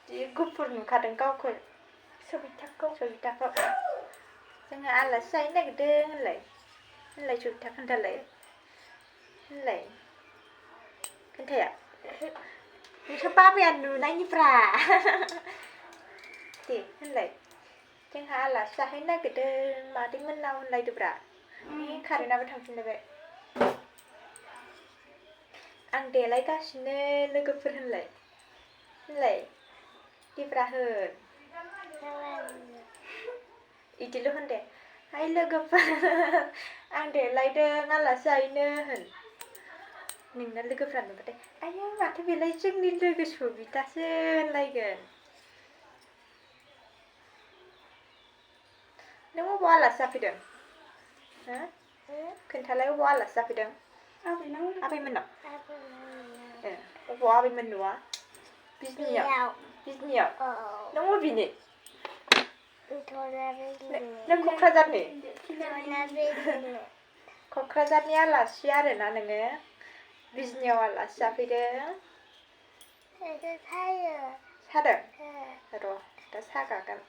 जि गुफुर नुखादों गावखौ सबिताखौ जोङो आलासि जाहैनो नागिरदों होनलाय सबिता खोन्थालाय खोन्थाया नोंसोर बाबाया नुनायनिब्रा दे होनलाय जोंहा आलासि जाहैनो नागिरदों मादै मोननाव होनलायदोब्रा कारेन्टआबो थांफिनलायबाय आं देलायगासिनो लोगोफोर होनलाय देब्रा होन इदिल' होन दे हाय लोगोफोर आं देलायदों आलासि जाहैनो होन नोंना लोगोफ्रा नुबाथाय आयौ माथो बेलाय जोंनि लोगो सबितासो होनलायगोन नों अबाव आलासि जाफैदों हो खोन्थालाय अबाव आलासि जाफैदों आबैमोननाव अबाव आबैमोन न'आ बिजनियाव नों अबेनि नों क'क्राझारनि क'क्राझारनि आलासि आरोना नोङो बिजनियाव आलासि जाफैदों सादों र' दा सागागोन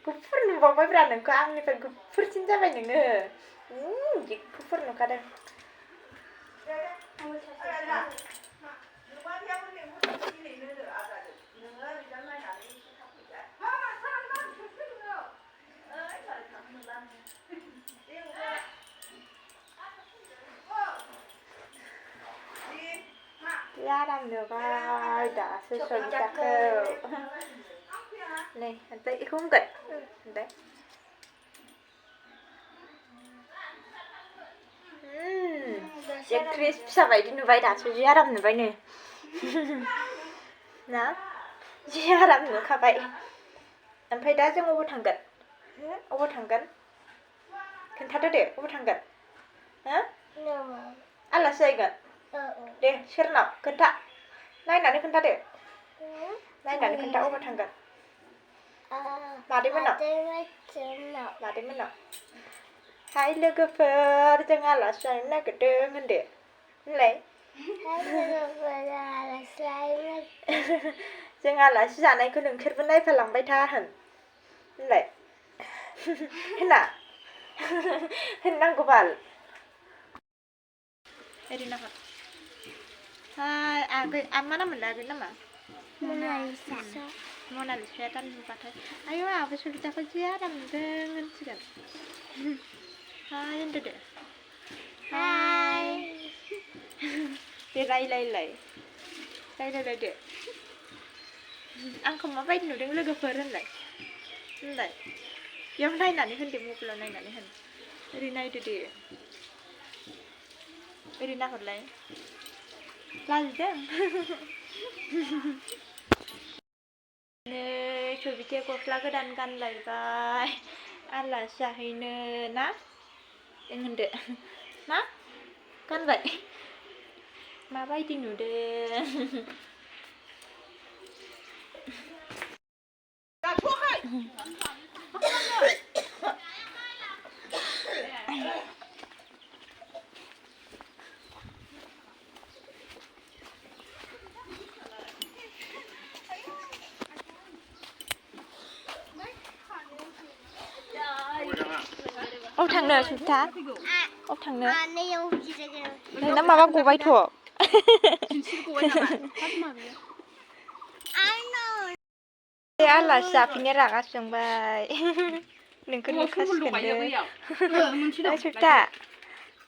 गुफुर नुबावबायब्रा नोंखौ आंनिफ्राय गुफुरसिन जाबाय नोङो जि गुफुर नुखादों जि आराम नुबाय दासो सबिताखौ नै ओमफ्राय बेखौ होनगोन ओमफ्राय जि क्रिस फिसा बायदि नुबाय दासो जि आराम नुबाय नो ना जि आराम नुखाबाय ओमफ्राय दा जों अबाव थांगोन खोन्थादो दे अबाव थांगोन हो आलासि जाहैगोन दे सोरनाव खोन्था नायनानै खोन्थादो नायनानै खोन्था अबाव थांगोन मादैमोननाव हाय लोगोफोर जों आलासि जाहैनो नागिरदों होनदो होनलाय जों आलासि जानायखौ नोंसोरबो नायफालांबाय था होनलाय होननांगौ बाल ओरैनो हाय मा नाम मोनलाय आगैनि नामा मनालिसाया दा नुबाथाय आयौ आंहाबो सबिताखौ जि आराम नुदों होनसिगोन हाय होनदो दे हाय दे रायलायलायदो आंखौ माबायदि नुदों लोगोफोर होनलाय बेयाव नायनानै होन दे मबाइलाव नायनानै होन ओरै नायदो दे ओरै नाहरलाय लाजिदों नै सबिताया गस्ला गोदान गानलायबाय आलासि जाहैनो ना होनदो ना गानबाय माबायदि नुदों अब थांनो सबिता अब थांनो नोंना माबा गबायथ' आलासि जाफैनो रागा जोंबाय नोंखौ नुखासिगोन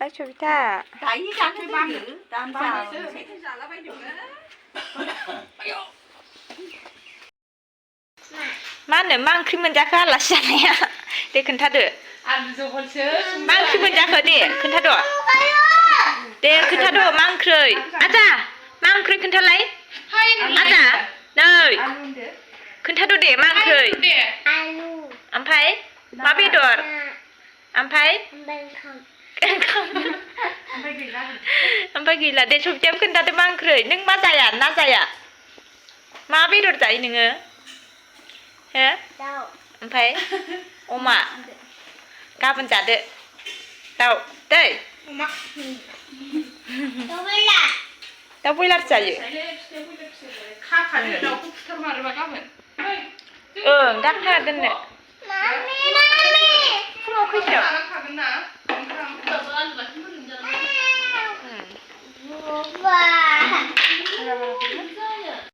सबिता मा होनो मा ओंख्रि मोनजाखो आलासि जानाया दे खोन्थादो मा ओंख्रि मोनजाखो दे खोन्थाद' मा ओंख्रि आजा मा ओंख्रि खोन्थालाय आजा नै खोन्थाद' दे मा ओंख्रि ओमफ्राय मा बेदर ओमफ्राय गैला दे सबितायाबो खोन्थादो मा ओंख्रि नों मा जाया ना जाया मा बेदर जायो नोङो हो ओमफ्राय अमा गाबोन जादो दाउ दै अमा दाउ बयलार जायो खाखादो दाउखौ फुथारमारोबा गाबोन ओं दाखा दोननो